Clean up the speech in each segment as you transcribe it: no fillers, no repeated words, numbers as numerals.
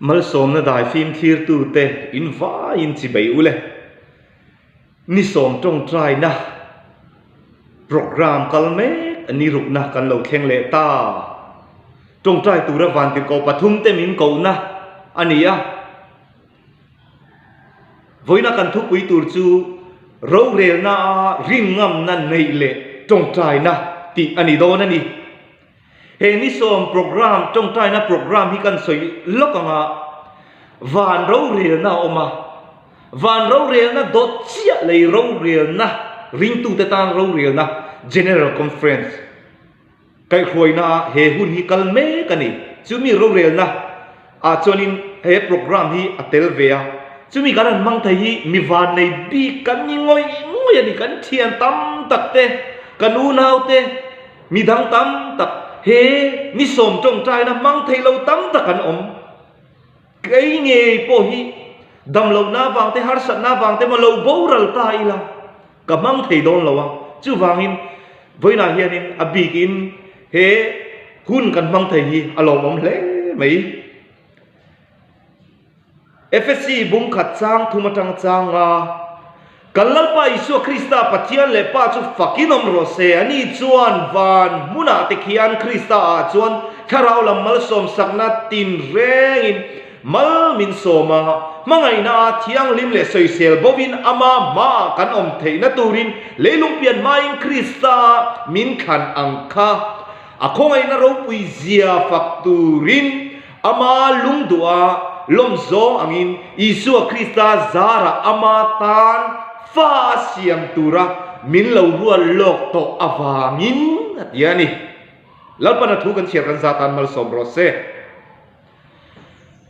Malsawmna daifim thlirtute in vaiin chibei ule. Ni sawm tawngtaina programme kal mek a ni rukna kan lo thleng leh ta. Tawngtai tura vantirhkoh pathumte min kohna a ni a. Vawiina kan thupui tur chu rorelna a rinngamna neih leh tawngtaina tih a ni dawn a ni. He ni sawm programme, tawngtaina programme hi kan sawi lawk ang a, van rorelna a awm a, van rorelna dawt chiah lei rorelna ringtute tan rorelna General Conference kaihhruaina ah he hun hi kal mek a ni. Chumi rorelna ah chuanin he programme hi a tel ve a, chumi kan han hmang thei hi mi vannei bik kan ni ngawih ngawih a ni, kan thian tam tak te, kan unau te, Mi dang tam tak he ni sawm tawngtaina hmang thei lo tam tak an awm. Kei ngei pawh hi damlohna avang te, harsatna avang te maw lo boral ta ila ka hmang thei dawn lo a. Chuvangin vawiinah hianin a bikin he hun kan hmang thei hi a lawmawm hle mai. Efesi bung khat chang thum atang chang a, Kan Lalpa Isua Krista Pathian leh Pa chu fakin awm rawh se, ani chuan van hmunah te khian Krista ah chuan thlarau lam malsawm sakna tin rengin mal min sawm a, hmangaihna a thianghlim leh sawisel bovin ama hmaah kan awm theihna turin leilung pian hmain Krista ah min thlan ang kha a khawngaihna ropui zia fak turin Ama lungduha lawm zawng angin Isua Krista zarah ama tan fa a siam tura min lo rual lawk tawh avangin a ti a ni. Lalpan a thu kan chhiar kan za tan malsawm rawh se.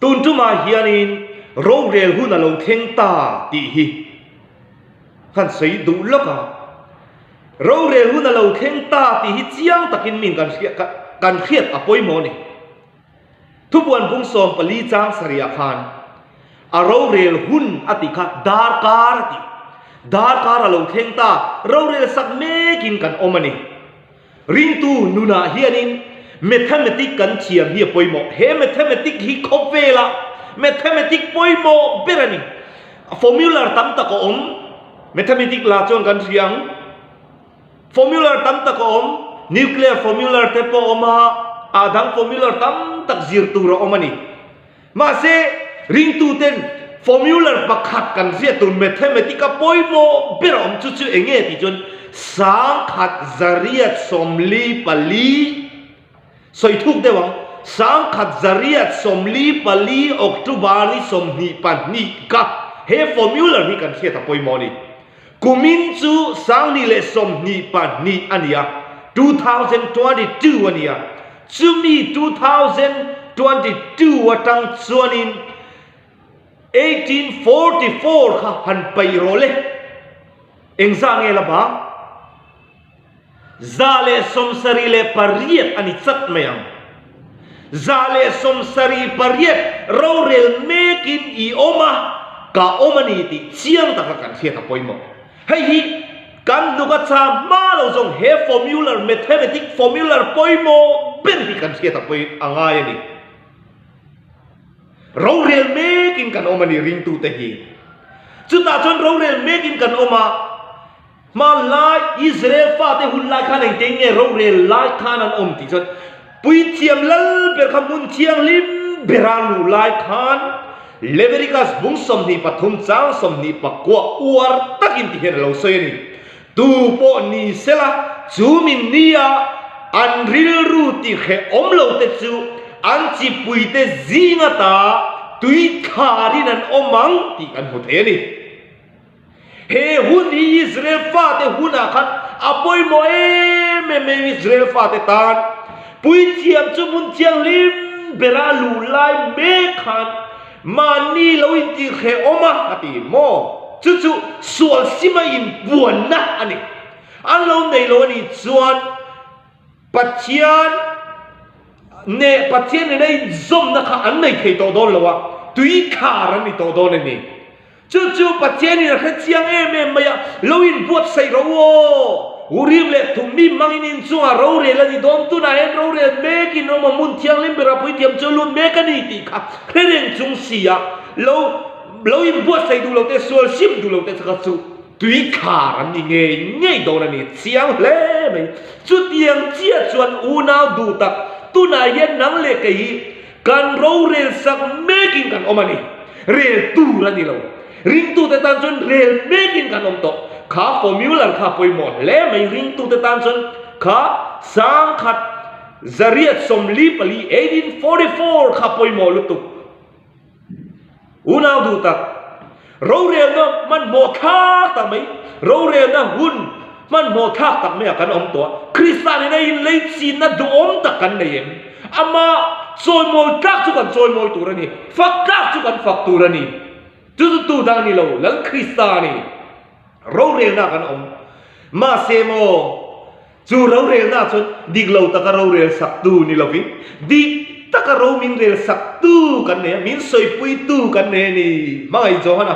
Tun tumah hianin rorel hun a lo thleng ta tih hi kan sawi duh lawk a. Rorel hun a lo thleng ta tih hi chiang takin min kan hriat a pawimawh a ni. Thubuan bung 14 chang sarih ah khan a rorel hun a tih kha darkar a tih. Darkar a lo thleng ta, rorel sak mekin kan awm a ni. Ringtu nunah hianin mathematic kan thiam hi a pawimawh. He mathematic hi khawvela mathematic pawimawh ber a ni. Formula tam tak a awm, mathematic la chuan kan hria ang. Formular tam tak a awm, nuclear formular te pawh a awm a, a dang formular tam tak zir tur a awm a ni. Mahse, ringtuten formular pakhat kan ziah tur mathematic a pawimawh ber a awm chu chu eng nge tih chuan 1000 144 Sawi thuk deuh ang, 1044 October ni 22 ka he formular hi kan hriat a pawimawh a ni. Kumin chu 2022 a ni a, 2022 a ni a, chumi 2022 atang chuanin 1844 kha han paih rawh le, engzah nge la bang? 178 a ni chat mai ang. 178 rorel mekin i awm a, ka awm a ni tih chiang taka kan hriat a pawimawh. Hei hi kan hnuk a cha hma lo zawng he formular, mathematic formular pawimawh ber hi kan hriat a pawi a ngai a ni. Rorel mekin kan awm a ni ringtute hi. Chutah chuan rorel mekin kan awm a. Hmanlai Israel fate hun lai khan engtin nge rorel lai khan an awm tih chuan Puithiam lal ber kha hmun thianghlim bera luh lai khan Leviticus bung 23 chang 29 uar takin ti hian a lo sawi a ni. Tu pawh ni sela chu min nia an rilru ti hrehawm lo te chu an chipuite zing ata tui thlarin an awm ang tih kan hmu thei a ni. He hun hi Israel fate hunah khan a pawimawh em em em Israel fate tan puithiam chu hmun thianghlim bera luh lai mek khan mahni lo intihhrehawm a a ti maw? Chu chu sual sima inpuanna a ni. An lo nei lo a nih chuan Pathian neh Pathian nena inzawmna kha an nei thei tawh dawn lo a, tui khar an ni tawh dawn a ni. Chu chu Pathianin a hre chiang em em mai a, lo inbuatsaih rawh u aw! Urim leh Thummim hmangin inchungah rorel a ni dawn, tunah hian rorel mekin awm a, hmun thianghlim bera puithiam chu a lut mek a ni tih kha hre reng chung si a, lo lo inbuatsaih duh lo te, sual hrim duh lo te kha chu tui khar an ni ngei ngei dawn a ni chiang hle mai. Chutiang chiah chuan unau duh tak, tunah hian nang leh kei hi Kan rorel sak mekin kan awm a ni. Rel tur a ni lo. Ringtute tan chuan rel mekin kan awm tawh. Kha formular kha pawimawh hle mai ringtute tan chuan kha sangkhat zariat 44, 1844 kha pawimawh lutuk. Unau duh tak, rorelna hmanhmawh thlak tak mai, rorelna hun hmanhmawh thlak tak maiah kan awm tawh a. Krista nena inleichinna duhawm tak kan nei em? Amah chawimawi tlak chu kan chawimawi tur a ni, fak tlak chu kan fak tur a ni. Chu chu tu dang ni lo, Lal Krista a ni. Rorelna kan awm. Mahse maw? Chu rorelna chuan dik lo taka rorel saktu ni lovin, dik taka ro min rel saktu kan nei a, min sawipuitu kan nei a ni. Hmangaih Johana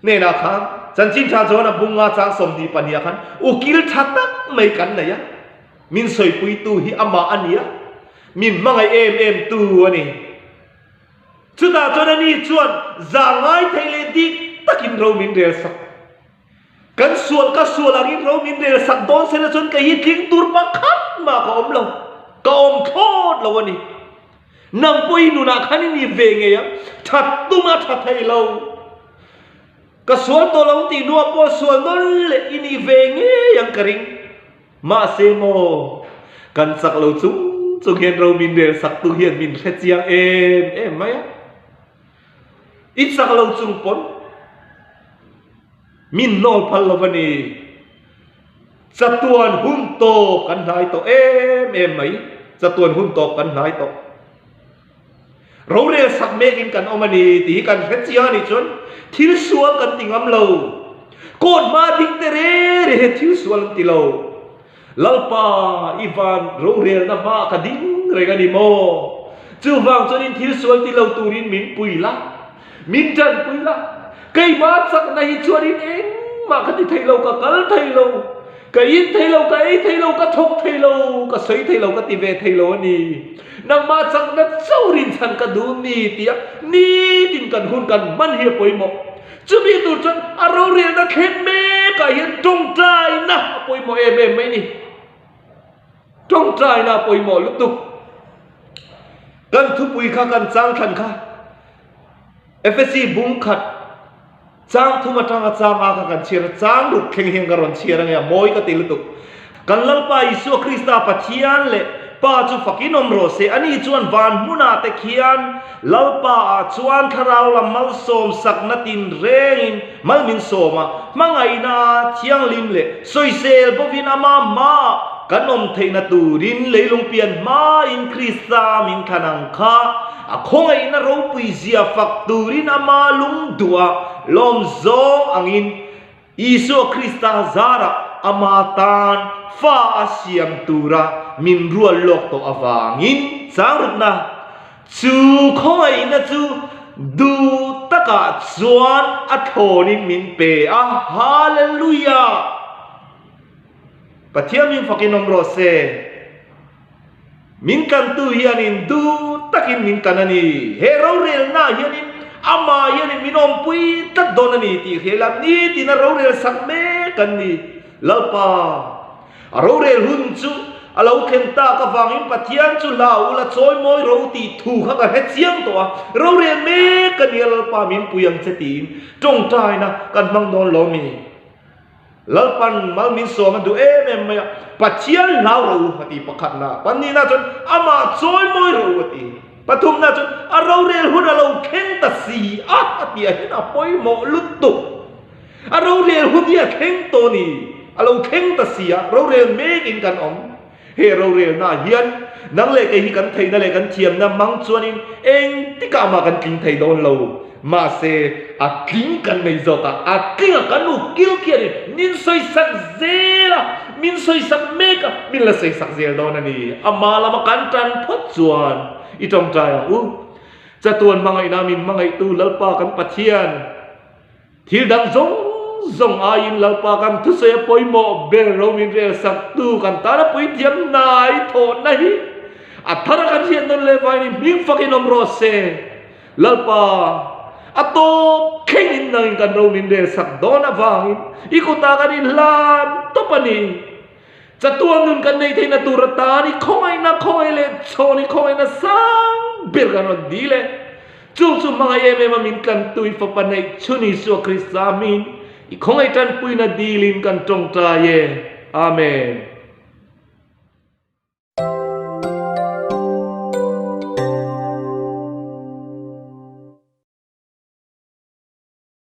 hnenah khan, Chanchin Tha Johana bunga chang 22 ah khan ukil tha tak mai kan nei a, min sawipuitu hi amah a ni a, min hmangaih em em tu a ni. Chutah chuan ani chuan zah ngai thei leh dik takin ro min rel sak. Kan sual ka sual angin ro min rel sak dawn sela chuan kei hi tling tur pakhat mah ka awm lo, ka awm thlawt lo a ni. Nang pawh i nunah khan i ni ve ngei ang, that tum a tha thei lo. Ka sual tawh lo tih hnuah pawh sual nawn leh i ni ve ngei ang ka ring. Mahse maw, kan chak lo chung chung hian ro min rel sak tu hian min hre chiang em em mai a. I chak lo chung pawn min hnawl phal lo va ni. Chatuan hun tawp kan hnai tawh em em mai. Chatuan hun tawp kan hnai tawh. Rorel sak mekin kan awm a ni tih hi kan hre chiang a nih chuan thil sual kan ti ngam lo. Court hma ding te re re hian thil sual an ti lo. Lalpa, i van rorelna hmaah ka ding reng a ni maw? Chuvang chuanin thil sual ti lo turin min pui la, min tanpui la. Keimah chakna hi chuanin engmah ka ti thei lo, ka kal thei lo, ka in thei lo, ka ei thei lo, ka thawk thei lo, ka sawi thei lo, ka ti ve thei lo a ni. Nangmah chakna chauh rinchhan ka duh ni tia nitin kan hun kan hman hi a pawimawh. Chumi tur chuan a rorelna thleng mekah hian tawngtaina a pawimawh em em mai ni. Tawngtaina a pawimawh lutuk. Kan thupui kha kan chang thlan kha Efesi bung khat chang thum atanga chang a kha kan chhiar a, chang ruk thleng hian ka rawn chhiar ange a mawi ka ti lutuk. Kan Lalpa Isua Krista Pathian leh Pa chu fakin awm rawh se. Ani chuan van hmunah te khian Lalpa ah chuan thlarau lam malsawm sakna tin rengin mal min sawm a, hmangaihna thianghlim leh sawisel bawkin ama hmaah kan awm theihna turin leilung pian hmain Krista min thlan ang kha a khawngaihna ropui zia fak turin ama lungduh a lawm zawng angin Isua Krista zarah ama tan fa a siam tura min rual lawk tawh avangin changrukna chu khawngaihna chu duh takah chuan a thlawnin min pe a. Hallelujah! Pathian min fakin awm rawh se. Min tlantu hianin duh takin min tlan a ni. He rorelnaah hianin amah hianin min awmpui tlat dawn a ni tih hria ila nitin a rorel sak mek an ni. Lalpa, a rorel hun chu a lo thlen tak avangin Pathian chu hlau ula chawimawi ro tih thu kha ka hre chiang tawh a, rorel mek a nia Lalpa min pui ang che tiin tawngtaina kan hmang dawn lo mi? Lalpan mal min sawm a duh em em mai a, Pathian hlau ro a ti pakhatna, pahnihna chuan amah chawimawi ro a ti, pathumna chuan a rorel hun a lo thleng ta si a a ti a hian a pawimawh lutuk. A rorel hun hi a thleng tawh a ni, a lo thleng ta si a, rorel mekin kan awm. He rorelnaah hian nang leh kei hi kan theihna leh kan thiamna hmang chuanin engtikah mah kan tling thei dawn lo. Mahse, a tling kan nei zawk a, a tling a kan ukil khianin min sawisak zel a, min sawisak mek a, min la sawisak zel dawn a ni. Ama lama kan tan phawt chuan i tawngtai ang u. Chatuan hmangaihna min hmangaihtu Lalpa kan Pathian. Thil dang zawng zawng aiin Lalpa kan thusawi a pawimawh ber ro min rel sak tu kan tana puithiam hnai thawhna hi a thar a kan hriat nawn leh vain i hming fakin awm rawh se. Lalpa, a tawp thlengin nangin kan ro min rel sak dawn avangin i kutah kan inhlan tawp a ni. Chatuan nun kan neih theihna tur atan i khawngaihna khawngaih leh chhawn i khawngaihna sang ber kan rawn dil e. Chung chu hmangaih em em a min tlantu i Fapa neih chhun Isua Krista hmingin i khawngaih tanpuina dilin kan tawngtai e. Amen.